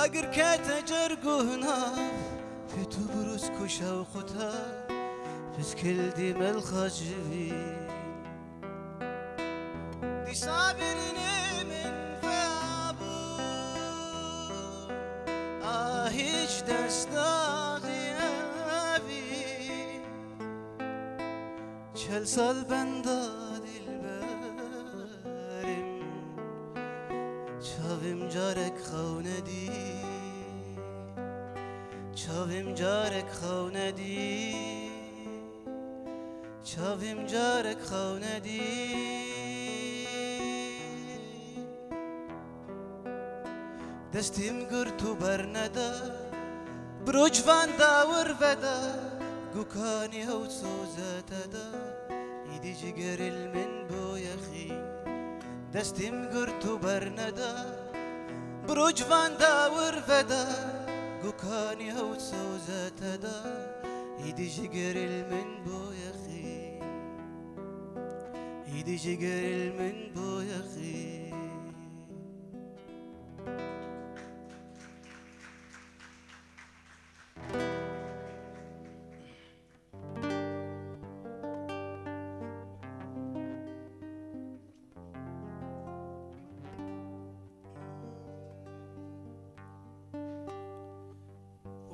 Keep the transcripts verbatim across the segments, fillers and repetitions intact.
Agir kete cerguhna, fê tu birûz ku şewqû te, piskil dî melxa civî. Dîsa birînê min vebû, a hîç dest naxî evî. Çel sal benda dilberim, çavim carek xew nedî, çavim carek xew nedî, çavim carek xew nedî. Destîm girt û berneda, bi rojvan dawir veda, gukanî hew soze te da, îdî jigeril min bûye xîn. Destîm girt û berneda, bi rojvan dawir veda, gukanî hew soze te da, îdî jigeril min bûye xîn. Îdî jigeril min bûye xîn.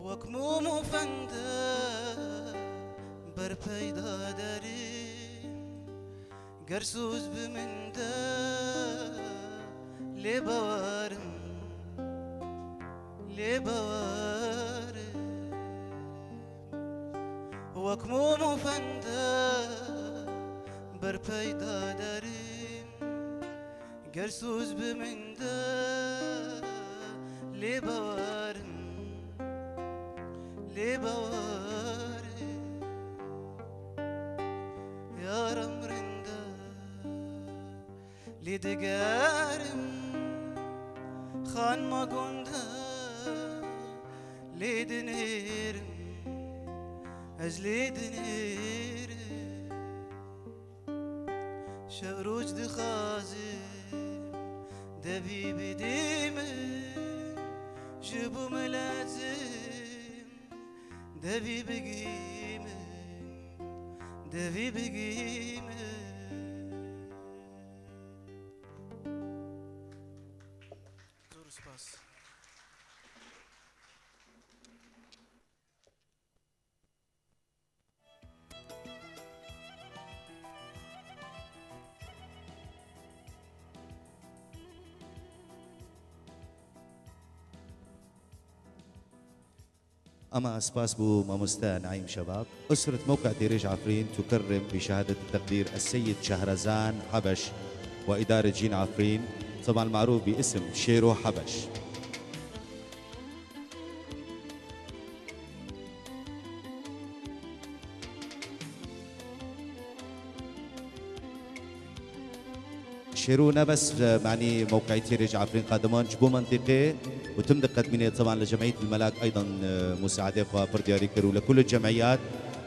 Wek mûm û fende berpeyda derî. Ger soz bi min de, lê bawerim, lê bawerim. Wek mûm û fende berpeyda derîm. Ger soz bi min de, lê bawerim, lê bawerim. Yaram rinde, lê digerim, xanima gonde, lê dinêrim, ez lê dinêrim. Şev roj dixwazim, devî bidî min, ji bo min lezim, devî bigî min, devî bigî min. Zor spas. Ama spas bo mamoste Naîm Şebab. أسرة موقع تيريج عفرين تكرم بشهادة التقدير السيد شهرزان حبش وإدارة جين عفرين، طبعا المعروف باسم شيرو حبش. Şêro ne bes, e, manî mewqeyî Têrêj Efrîn qediman ji bo mentiqê û tim diqedmînê, teban li Cemiyet el Melak eydan, e, musaedê xwe pir diyarî kir û li kul cemiyat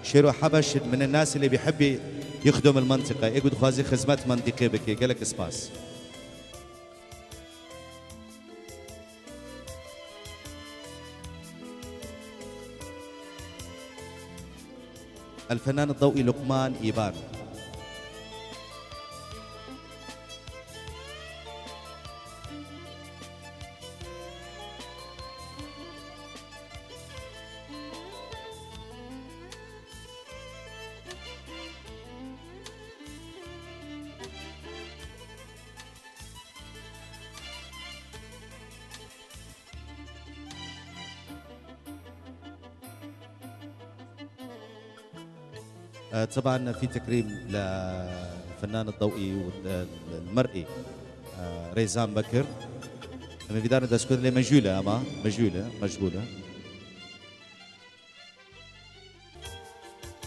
Şêro Hebeş min nasi lê bî hebbî yixdum el mentiqe. Ê ku dixwazî xizmet mentiqê bike. Gelek spas. الفنان الضوئي لقمان إيبان. آه، طبعا في تكريم للفنان الضوئي والمرئي، آه، ريزان بكر. Em ê vî darin destgotin lê mejûl e, ama mejûl e, meşgûl e.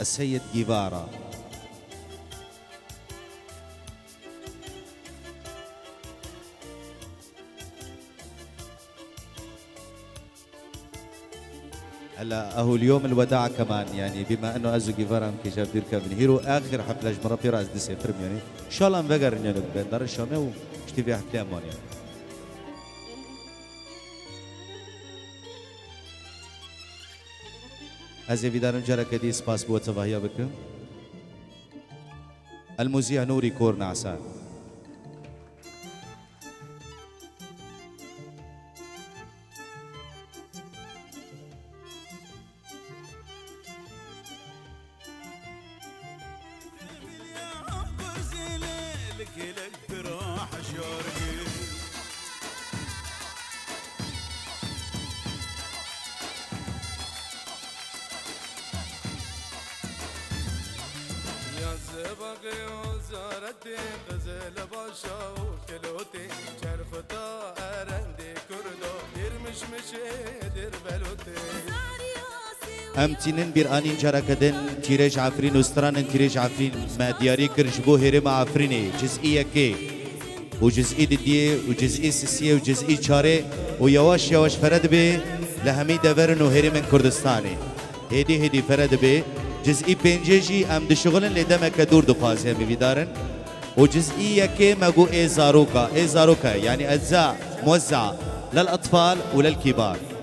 السيد جيفارا. هلا اهو اليوم الوداع كمان، يعني بما انه ازو جيفارا انكشاف دير كابن هيرو اخر حفله جمره بيرا از دي سيترم، يعني ان شاء الله انفجر يعني بندر الشامي واشتي في حفله امان يعني. Ez ê vîdarim careke dî spas bo tevahiya bikim. Elmûziya Nûrî Kor Nasa. Em tînin bîr anîn careke din tîrêj Efrîn û stranên tîrêj Efrîn me diyarî kir ji bo hêrêma Efrînê, cizî yekê û cizî didiyê û cizî sisiyê û cizî çarê û yewaş yewaş fere dibe li hemî deverin û herêmên Kurdistanê. Hêdî hêdî fere dibe. Cizî pêncê jî em dişixulin lê demeke dûr dixwaze em ê vîdarin. Û cizî yekê me got ê zaroka, ê zaroka, yanî ecza muwezza lel etfal û lel kîbar.